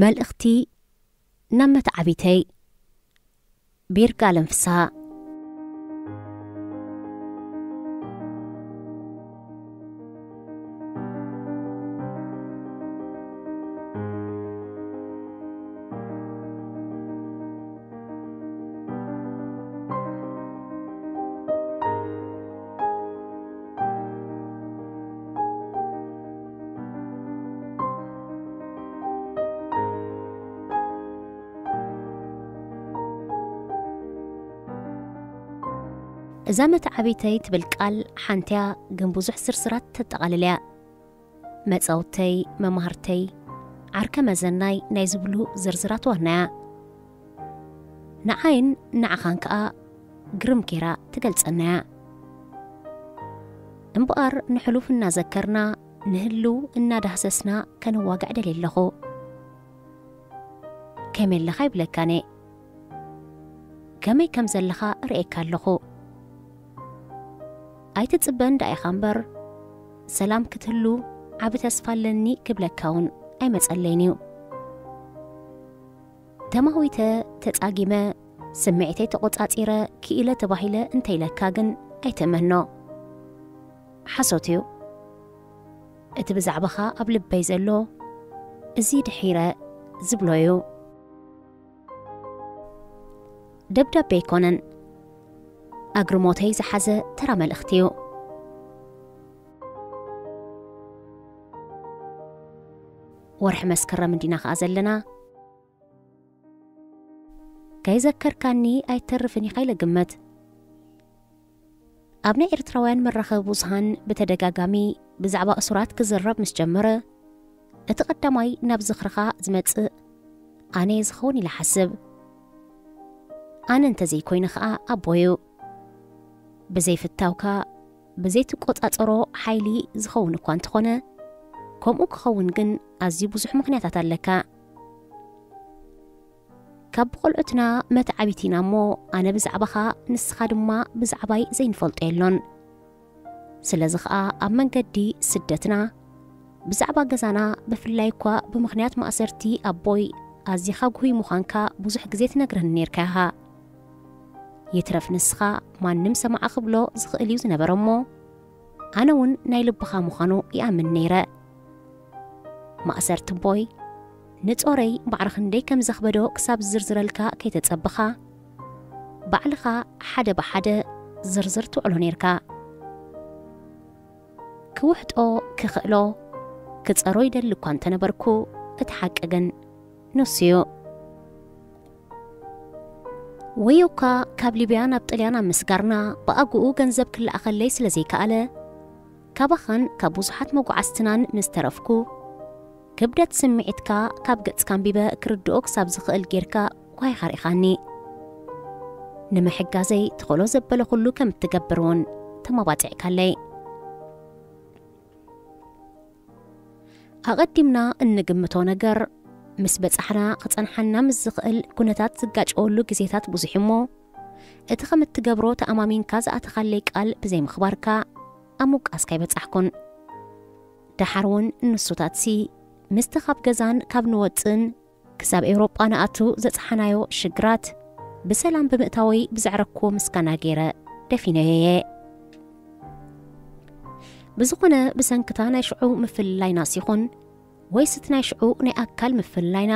መልእኽቲ ናብ መተዓቢተይ። ቢርጋለም ፍስሃ። እዛ መተዓቢተይ ትብል ቃል ሓንቲያ፣ ግን ብዙሕ ዝርዝራት ተጠቓልል እያ። መጻውተይ፣ መማህርተይ፣ ዓርከ መዘናይ ናይ ዝብሉ ዝርዝራት ዋናያ። ንዓይን ንዓኻን ከኣ ግርም ጌራ ትገልጸናያ። እምበኣር ንሕሉፍ እናዘከርና፣ ንህልው እናዳህሰስና ከነዋግዕ ደልየ ኣለኹ። ከመይ ኣለኻ ይብለካን እየ። ከመይ ከም ዘለኻ እርእየካ ኣለኹ። ኣይትጽበን ደኣ ኢኻ እምበር፣ ሰላም ክትህሉ ዓቢ ተስፋ ኣለኒ ክብለካ እውን ኣይመጸለይን እዩ። ተማዊተ፣ ተጻጊመ፣ ስምዒተይ ተቖጻጺረ ክኢለ ተባሂለ እንተኢለካ ግን ኣይትእመኖ። ሓሶት እዩ። እቲ ብዛዕባኻ ኣብ ልበይ ዘሎ፣ እዚ ድሒረ ዝብሎ እዩ። ደብዳቤ ኣይኮነን፣ ኣግርሞተይ ዝሓዘ ተራ መልእኽቲ እዩ። ወርሒ መስከረም እንዲና ኸኣ ዘለና። ከይዘከርካኒ ኣይተርፍን ኢኻ ኢለ ግመት። ኣብ ናይ ኤርትራውያን መራኸቢ ብዙሃን ብተደጋጋሚ ብዛዕባ እሱራት ክዝረብ ምስ ጀመረ፣ እቲ ቀዳማይ ናብ ዝኽርኻ ዝመጽእ ኣነ እየ ዝኸውን ኢለ ሓስብ። ኣነ እንተዘይኮይነ ኸኣ ኣቦዩ። ብዘይፍታውካ፣ ብዘይትቆጻጸሮ ሓይሊ ዝኸውን እኳ እንተኾነ፣ ከምኡ ክኸውን ግን ኣዝዩ ብዙሕ ምኽንያታት ኣለካ። ካብ ብቆልዑትና መተዓቢት ኢና እሞ፣ ኣነ ብዛዕባኻ፣ ንስኻ ድማ ብዛዕባይ ዘይንፈልጦ የሎን። ስለዚ ኸኣ ኣብ መንገዲ ስደትና፣ ብዛዕባ ገዛና፣ ብፍላይ እኳ ብምኽንያት ማእሰርቲ ኣቦይ፣ ኣዚኻ ጉሁይ ምዃንካ ብዙሕ ግዜ ትነግረኒ ኔርካ ኢኻ። ይትረፍ ንስኻ፣ ማንም ሰማዒ ክብሎ ዝኽእል እዩ ዝነበረ እሞ፣ ኣነ እውን ናይ ልብኻ ምዃኑ ይኣምን ነይረ። ማእሰርቲ ኣቦይ ንጾረይ ማዕረ ክንደይ ከም ዘኽበዶ ክሳብ ዝዝርዝረልካ ከይተጸበኻ፣ ባዕልኻ ሓደ ብሓደ ዝርዝር ትውዕሎ ኔርካ። ክውሕጦ ክኽእሎ፣ ክጸሮ ይደሊ እኳ እንተነበርኩ፣ እቲ ሓቂ ግን ንሱ እዩ። ወዮ እኳ ካብ ሊብያ ናብ ጥልያን ኣብ ምስጋርና፣ ብኣግኡ ገንዘብ ክለኣኸለይ ስለ ዘይከኣለ፣ ካባኻን ካብ ብዙሓት መጓዓዝትናን ምስ ተረፍኩ፣ ክብደት ስምዒትካ ካብ ገጽካ ኣንቢበ ክርድኦ ክሳብ ዝኽእል ጌርካ ጓሂኻ ርኢኻኒ። ንምሕጋዘይ ትኽእሎ ዘበለ ኩሉ ከም እትገብር እውን ተመባጺዕካለይ። ኣቐዲምና እንግምቶ ነገር፣ ምስ በጻሕና ክጸንሓና ምስ ዝኽእል ኩነታት ዝጋጨወሉ ግዜታት ብዙሕ እሞ፣ እቲ ከም እትገብሮ ተኣማሚንካ ዝኣተኻለይ ቃል ብዘይምኽባርካ፣ ኣብ ምውቃስካ ኣይበጻሕኩን። ደሓር እውን ንሱታትሲ፣ ምስቲ ካብ ገዛን ካብ ንወጽእን ክሳብ ኤውሮጳ ንኣቱ ዘጽሓናዮ ሽግራት፣ ብሰላም ብምእታወይ ብዘዕረክዎ ምስጋና ገይረ ደፊነዮ እየ። ብዝኾነ፣ ብሰንክታ ናይ ሽዑ ምፍልላይናስ ይኹን፣ ወይስ እቲ ናይ ሽዑ ናይ ኣካል ምፍልላይና፣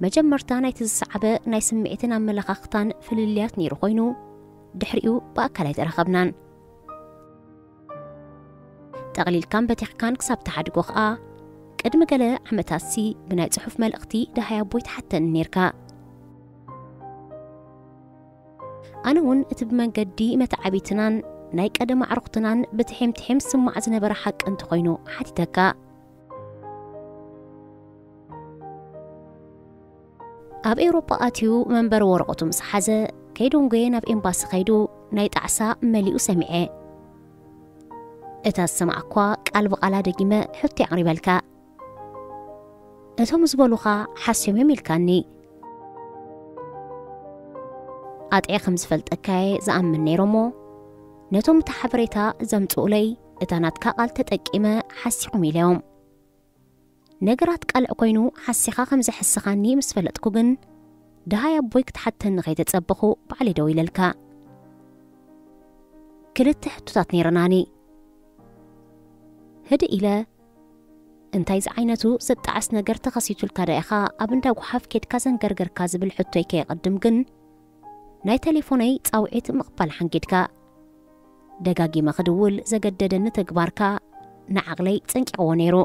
መጀመርታ ናይቲ ዝሰዓበ ናይ ስምዒትን ኣመለኻኽታን ፍልልያት ነይሩ ኮይኑ፣ ድሕሪኡ ብኣካል ኣይተራኸብናን። ጠቕሊልካን በቲኽካን ክሳብ ትሓድጎ ኸኣ፣ ቅድሚ ገለ ዓመታትሲ ብናይ ጽሑፍ መልእኽቲ ደሃይ ኣቦይ ትሓተኒ ኔርካ። ኣነ እውን እቲ ብመንገዲ መተዓቢትናን ናይ ቀደም ኣዕሩኽትናን ብትሒም ትሒም ዝስማዕ ዝነበረ ሓቂ እንተኾይኑ ሓቲተካ። ኣብ ኤውሮጳ ኣትዩ መንበሪ ወረቐቱ ምስ ሓዘ፣ ከይደንጎየ ናብ ኤምባሲ ከይዱ ናይ ጣዕሳ መሊኡ ሰሚዐ። እታ ዝሰማዕኳ ቃል ብቓላ ደጊመ ሕቶ የቕሪበልካ። እቶም ዝበሉኻ ሓስዮም እዮም ኢልካኒ። ኣጥዕየ ከም ዝፈልጠካየ ዝኣምን ነይሮሞ፣ ነቶም እቲ ሓበሬታ ዘምጽኡለይ እታ ናትካ ቃል ተጠቂመ ሓሲኹም ኢለዮም። ነገራት ቃልዕ ኮይኑ ሓሲኻ ከም ዘሕስኻኒ ምስ ፈለጥኩ ግን፣ ደሃይ ኣቦይ ክትሓተኒ ከይተጸበኹ ባዕለይ ደው ኢለልካ። ክልተ ሕቶታት ነይረናኒ። ህድእ ኢለ፣ "እንታይ ዝዓይነቱ ዘጣዕስ ነገር ተኸሲቱልካ ዶ ኢኻ ኣብ እንዳ ጓሓፍ ኬድካ ዘንገርገርካ?" ዝብል ሕቶይ ከየቐድም ግን፣ ናይ ቴሌፎነይ ጻውዒት ምቕባል ሓንጊድካ። ደጋጊመ ክድውል ዘገደደኒ ተግባርካ ንዓቕለይ ጸንቂቕዎ ነይሩ።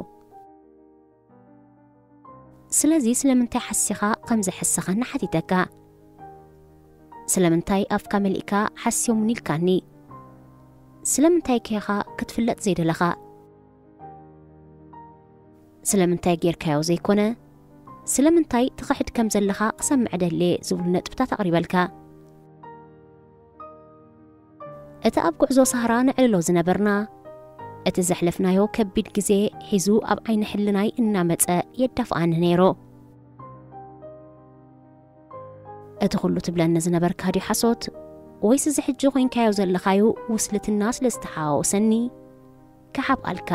ስለዚ ስለምንታይ ሓሲኻ ከም ዘሐሰኻኒ ሓቲተካ። ስለምንታይ ኣፍካ መሊእካ ሓስዮምኒ ኢልካኒ? ስለምንታይ ከ ኢኻ ክትፍለጥ ዘይደለኻ? ስለምንታይ ጌርካዮ ዘይኮነ፣ ስለምንታይ ትኽሕድ ከም ዘለኻ ክሰምዕ ደልየ ዝብሉ ነጥብታት ኣቕሪበልካ። እቲ ኣብ ጉዕዞ ሳህራ ነዕልሎ ዝነበርና፣ እቲ ዘሕለፍናዮ ከቢድ ግዜ ሒዙ ኣብ ዓይኒ ሕልናይ እናመጸ የዳፍኣኒ ነይሩ። እቲ ኩሉ ትብለኒ ዝነበርካ ድዩ ሓሶት? ወይስ እዚ ሕጂ ኮይንካዮ ዘለኻዩ ውስልትና ስለ ዝተሓዋወሰኒ ክሓብኣልካ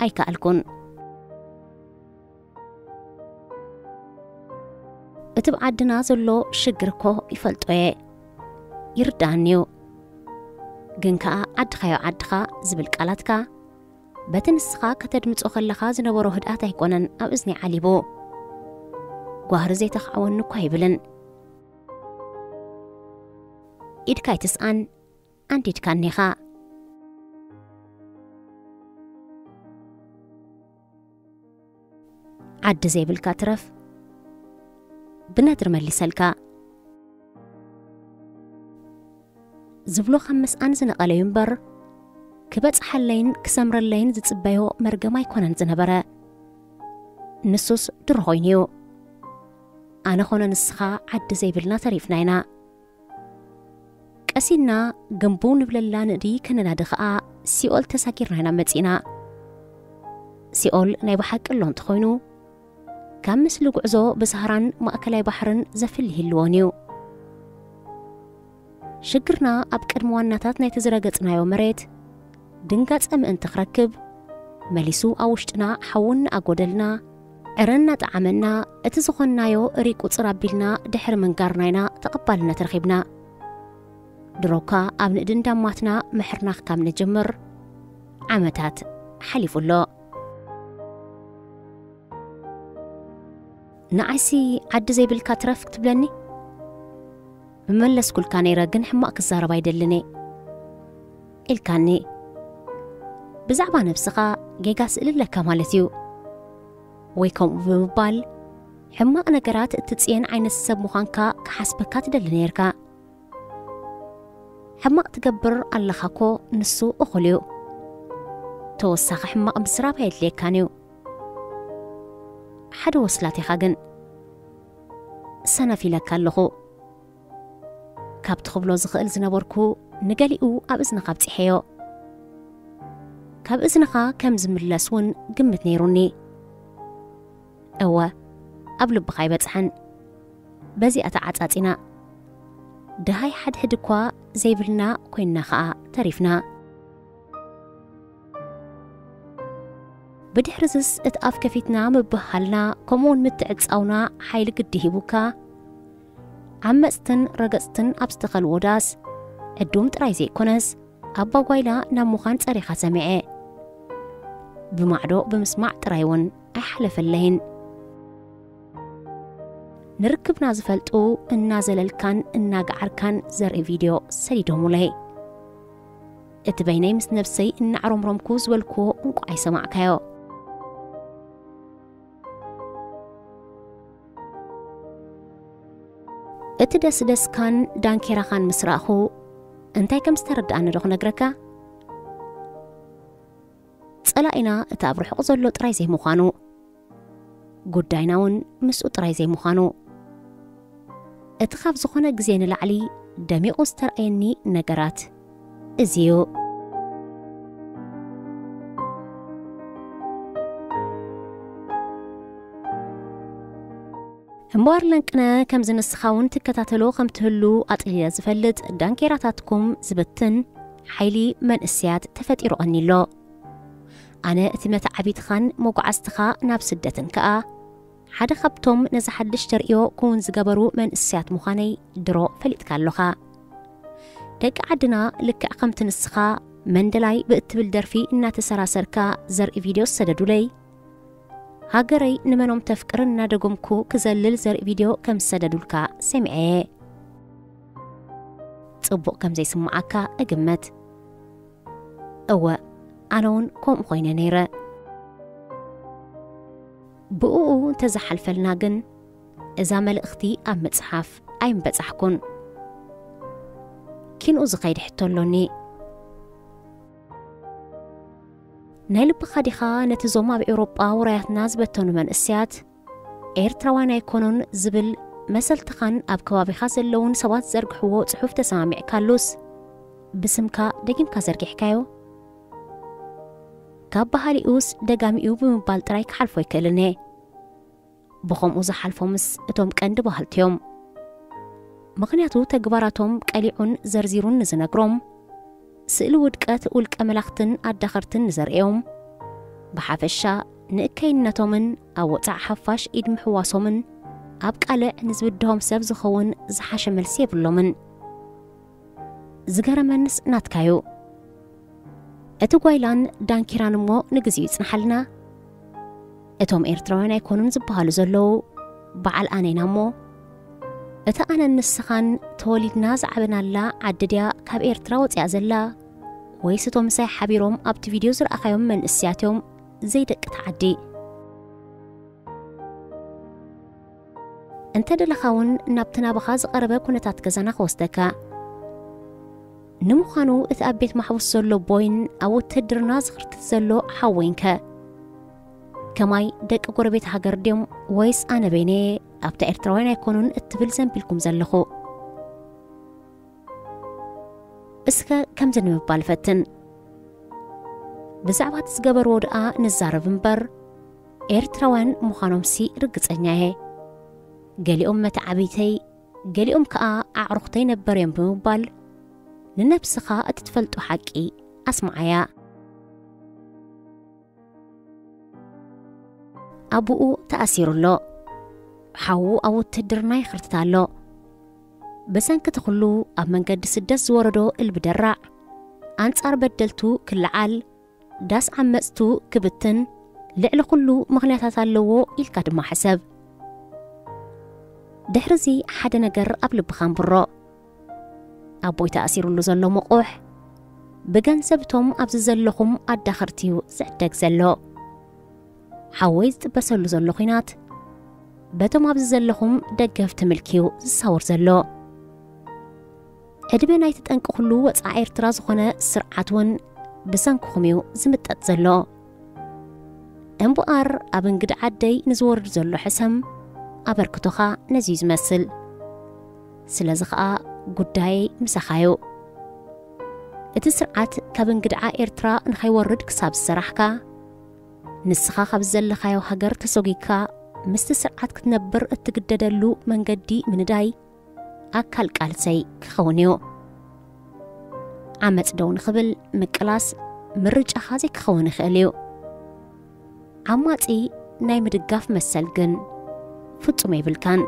ኣይከኣልኩን። እቲ ብዓድና ዘሎ ሽግር እኮ ይፈልጦ እየ፣ ይርድኣኒ እዩ። ግን ከኣ ዓድኻዮ ዓድኻ ዝብል ቃላትካ በቲ ንስኻ ከተድምጾ ከለኻ ዝነበሮ ህድኣት ኣይኮነን ኣብ እዝኒ ዓሊቡ። ጓህሪ ዘይተኻዕወኒ እኳ ኣይብልን። ኢድካ ኣይትስኣን፣ ኣንዲድካኒ ኢኻ። ዓዲ ዘይብልካ ትረፍ፣ ብነድሪ መሊሰልካ። ዝብሎ ካብ ምስኣን ዝነቐለዩ እምበር፣ ክበጽሓለይን ክሰምረለይን ዝጽበዮ መርገም ኣይኮነን ዝነበረ። ንሱስ ድሮ ኮይኑ'ዩ። ኣነ ኾነ ንስኻ ዓዲ ዘይብልና ተሪፍና ኢና። ቀሲና ግንቡ ንብለላ ንእዲ ከነናዲ ኸኣ ሲኦል ተሳጊርና ኢና መጺእና። ሲኦል ናይ ብሓቂ ኣሎ እንተኾይኑ፣ ካብ ምስሊ ጉዕዞ ብሳህራን ማእከላይ ባሕርን ዘፍሊ ይህልዎን እዩ። ሽግርና ኣብ ቅድሚ ዋናታት ናይቲ ዝረገጽናዮ መሬት ድንጋጸ ምእንቲ ክረክብ፣ መሊሱ ኣብ ውሽጥና ሓዊ እናኣጎደልና፣ ዕረ እናጠዓመና፣ እቲ ዝኾንናዮ ርኡይ ቁጽር ኣቢልና ድሕሪ ምንጋርና ኢና ተቐባልነት ረኺብና። ድሮካ ኣብ ንእዲ እንዳማትና ምሕርናኽ ካብ ንጅምር ዓመታት ሓሊፉ ኣሎ። ንዓይሲ ዓዲ ዘይብልካ ትረፍ ክትብለኒ? ምመለስኩልካ ነይረ፣ ግን ሕማቕ ክዛረብ ኣይደልን እየ ኢልካኒ። ብዛዕባ ነብስኻ ጌጋ ስእሊ ኣለካ ማለት እዩ። ወይ ከምኡ ብምባል ሕማቕ ነገራት እትጽየን ዓይነት ሰብ ምዃንካ ክሓስበካ ትደሊ ነይርካ። ሕማቕ ትገብር ኣለኻ እኮ፣ ንሱ እኹል እዩ። ተወሳኺ ሕማቕ ምስራብ ኣየድልየካን እዩ። ሓደ ወስላት ኢኻ ግን። ሰነፍ ኢለካ ኣለኹ። ካብ ትኽብሎ ዝኽእል ዝነበርኩ ንገሊኡ ኣብ እዝንኻ ኣብጺሐዮ። ካብ እዝንኻ ከም ዝምለስ እውን ግምት ነይሩኒ። እወ፣ ኣብ ልብኻ ኣይበጽሐን። በዚኣ ተዓጻጺና። ደሃይ ሓድሕድ እኳ ዘይብልና ኮይንና ኸኣ ተሪፍና። ብድሕሪዝስ እቲ ኣፍ ከፊትና ምብህሃልና፣ ከምኡውን ምትዕጻውና ሓይሊ ግዲ ሂቡካ፣ ዓመጽትን ረገጽትን ኣብ ዝተኸልዎ ዳስ፣ ዕዱም ጥራይ ዘይኮነስ፣ ኣባ ጓይላ ናብ ምዃን ጸሪኻ ሰሚዐ። ብማዕዶ ብምስማዕ ጥራይ እውን ኣይሓለፈለይን። ንርክብና ዝፈልጡ እናዘለልካን እናገዓርካን ዘርኢ ቪድዮ ሰዲዶሙለይ። እቲ በይነይ ምስ ነብሰይ እናዕረምረምኩ ዝበልክዎ እንቋዕ ኣይሰማዕካዮ። እቲ ደስደስካን ዳንኬራኻን ምስ ረኣኹ እንታይ ከም ዝተረድኣኒ ዶ ክነግረካ? ጸላኢና እቲ ኣብ ርሑቕ ዘሎ ጥራይ ዘይምዃኑ፣ ጉዳይና እውን ምስኡ ጥራይ ዘይምዃኑ፣ እቲ ካብ ዝኾነ ግዜ ንላዕሊ ደሚቑ ዝተረኣየኒ ነገራት እዚ እዩ። እምበኣር ለንቅነ ከምዚ ንስኻ እውን ትከታተሎ ከም ትህሉ ኣጥሊለ ዝፈልጥ ዳንኬራታትኩም ዝብትን ሓይሊ መንእሰያት ተፈጢሩ ቀኒሎ። ኣነ እቲ መተዓቢትኻን መጓዓዝትኻ ናብ ስደትን ከኣ ሓደ ካብቶም ነዚ ሓድሽ ተርእዮ ክውን ዝገበሩ መንእሰያት ምዃነይ ድሮ ፈሊጥካ ኣለኻ። ደቂ ዓድና ልክዕ ከምቲ ንስኻ መንደላይ ብእትብል ደርፊ እናተሰራሰርካ ዘርኢ ቪድዮ ዝሰደዱለይ፣ ሃገረይ ንመኖም ተፍቅር እናደጎምኩ ክዘልል ዘርኢ ቪድዮ ከም ዝሰደዱልካ ሰሚዐ እየ። ጽቡቕ ከም ዘይስምዓካ እግመት። እወ፣ ኣነ እውን ከምኡ ኮይነ ነይረ። ብእኡ እንተዝሓልፈልና ግን፣ እዛ መልእኽቲ ኣብ ምጽሓፍ ኣይምበጻሕኩን። ኪንኡ ዝኸይድ ሕቶ ኣሎኒ። ናይ ልብኻ ዲኻ ነቲ ዞም ኣብ ኤውሮጳ ውራያትና ዝበተኑ መንእሰያት ኤርትራውያን ኣይኮኑን ዝብል መሰልትኻን ኣብ ከባቢኻ ዘለውን ሰባት ዘርግሕዎ ጽሑፍ ተሰማሚዕካሉስ፣ ብስምካ ደጊምካ ዘርጊሕካዮ? ካብ በሃሊኡስ ደጋሚኡ ብምባል ጥራይ ክሓልፎ ኣይክእልን እየ። ብኸምኡ ዝሓልፎምስ እቶም ቀንዲ በሃልቲ እዮም። ምኽንያቱ ተግባራቶም ቀሊዑን ዘርዚሩን ንዝነግሮም፣ ስእሊ ውድቀት ውልቀ መላኽትን ኣዳኸርትን ንዘርእዮም፣ ብሓፈሻ ንእከይነቶምን ኣብ ወጻዕ ሓፋሽ ኢድ ምሕዋሶምን ኣብ ቃልዕ ንዝብድሆም ሰብ ዝኸውን ዝሓሸ መልሲ የብሎምን። ዝገረመንስ ናትካዩ። እቲ ጓይላን ዳንኪራን እሞ ንግዚኡ ይጽንሓልና። እቶም ኤርትራውያን ኣይኮኑን ዝበሃሉ ዘለዉ በዓል ኣነና እሞ፣ እታ ኣነን ንስኻን ተወሊድና ዝዓበናላ ዓዲ ድያ ካብ ኤርትራ ወጺኣ ዘላ? ወይስ እቶም ምሳይ ሓቢሮም ኣብቲ ቪድዮ ዝረኣኻዮም መንእሰያት እዮም ዘይደቂ እታ ዓዲ? እንተ ደለኻ እውን ናብቲ ናባኻ ዝቐረበ ኩነታት ገዛና ክወስደካ። ንምዃኑ እቲ ኣብ ቤት ማሕቡስ ዘሎ ኣቦይን ኣብ ውትህድርና ዝኽርትት ዘሎ ሓወይንከ? ከማይ ደቂ ጎረቤት ሃገር ድዮም ወይስ ኣነ በይነየ ኣብታ ኤርትራውያን ኣይኮኑን እትብል ዘንቢልኩም ዘለኹ? እስከ ከምዚ ንምባል ፈትን። ብዛዕባ እቲ ዝገበርዎ ደኣ ንዛረብ እምበር፣ ኤርትራውያን ምዃኖምሲ ርግጸኛ እየ። ገሊኦም መተዓብይተይ፣ ገሊኦም ከኣ ኣዕሩኽተይ ነበር እዮም ብምባል፣ ንነብስኻ እቲ ትፈልጦ ሓቂ ኣስምዓያ። ኣቡኡ ተኣሲሩ ኣሎ። ሓዉ ኣብ ውትህድርና ይኽርትት ኣሎ። ብሰንኪ እቲ ኩሉ ኣብ መንገዲ ስደት ዝወረዶ እልቢ ደራዕ፣ ኣንጻር በደልቱ ክለዓል፣ ዳስ ዓመጽቱ ክብትን፣ ልዕሊ ኩሉ ምኽንያታት ኣለዎ ኢልካ ድማ ሕሰብ። ድሕርዚ ሓደ ነገር ኣብ ልብኻ ኣንብሮ። ኣቦይ ተኣሲሩሉ ዘሎ መቑሕ፣ ብገንዘብ እቶም ኣብዚ ዘለኹም ኣዳኸርቲ እዩ ዝዕደግ ዘሎ። ሓወይ ዝጥበሰሉ ዘሎ ኲናት፣ በቶም ኣብዚ ዘለኹም ደገፍቲ ምልኪ እዩ ዝሳወር ዘሎ። ዕድመ ናይቲ ጠንቂ ኩሉ ወጻዓ ኤርትራ ዝኾነ ስርዓት እውን ብሰንክኹም እዩ ዝምጠጥ ዘሎ። እምበኣር ኣብ እንግዲ ዓደይ ንዝወርድ ዘሎ ሕሰም ኣበርክቶኻ ነዚ እዩ ዝመስል። ስለዚ ኸኣ ጉዳየይ ምሳኻ እዩ። እቲ ስርዓት ካብ እንግድዓ ኤርትራ ንኸይወርድ ክሳብ ዝሰራሕካ፣ ንስኻ ካብ ዘለኻዮ ሃገር ተሰጒግካ ምስቲ ስርዓት ክትነብር እትግደደሉ መንገዲ ምንዳይ ኣካል ቃልሰይ ክኸውን እዩ። ዓመጽ ደው ንኽብል ምቅላስ ምርጫኻ ዘይክኸውን ይኽእል እዩ። ዓማጺ ናይ ምድጋፍ መሰል ግን ፍጹም የብልካን።